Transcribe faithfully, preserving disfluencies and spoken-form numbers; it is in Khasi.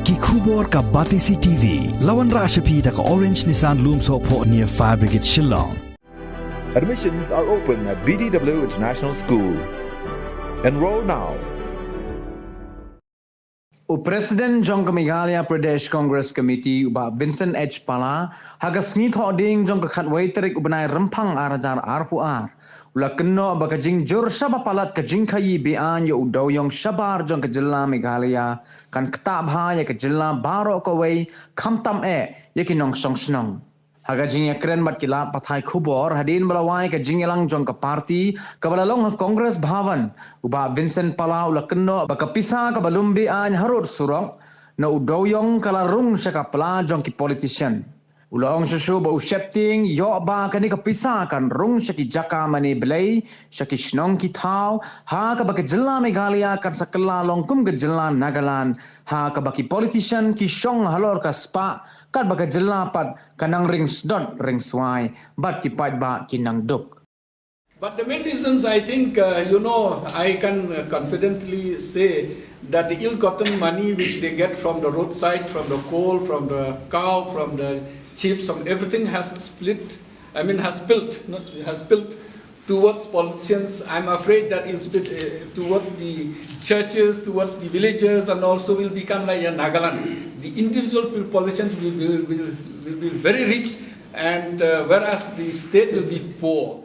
Ki khubor ka Batesi T V. La wanrah sha phi da ka Orange Nissan Lumsohphoh near Fire Brigade Shillong. Admissions are open at B D W International School. Enroll now. U President jong ka Meghalaya Pradesh Congress Committee u Bah Vincent H Pala ha ka sngi Thohdieng jong ka khatwei tarik u bnai Rymphang ar hajar arphew ar u la kynnoh ba ka jingjur shaba palat ka jingkhaii be-aiñ ïa u dewiong shabar jong ka jylla Meghalaya kan ktah bha ïa ka jylla baroh kawei khamtam eh ïa ki nongshong shnong. Ha ka jingïakren bad ki lad pathai khubor hadien ba la wai ka jingïalang jong ka party kaba la long ha Congress Bhavan, u Bah Vincent Pala u la kynnoh ba ka pisa kaba lum be-aiñ harud surok na u dewiong ka la rung sha ka pla jong ki politician. U la ong shuh shuh ba u sheptieng ïoh ba kane ka pisa kan rung sha ki jaka mane blei, sha ki shnong ki thaw, ha kaba ka jylla Meghalaya kan sa kylla long kum ka jylla Nagaland, ha kaba ki politician ki shong halor ka spah, katba ka jylla pat ka nang ring sdot ring swai bad ki paidbah ki nang duk. But the main reasons, I think, uh, you know, I can uh, confidently say that the ill-gotten money which they get from the roadside, from the coal, from the cow, from the chips, from everything has split. I mean, has spilled, not split, has spilled towards politicians. I'm afraid that it'll spill uh, towards the churches, towards the villages, and also will become like a Nagaland. The individual politicians will be, will, will be very rich, and uh, whereas the state will be poor.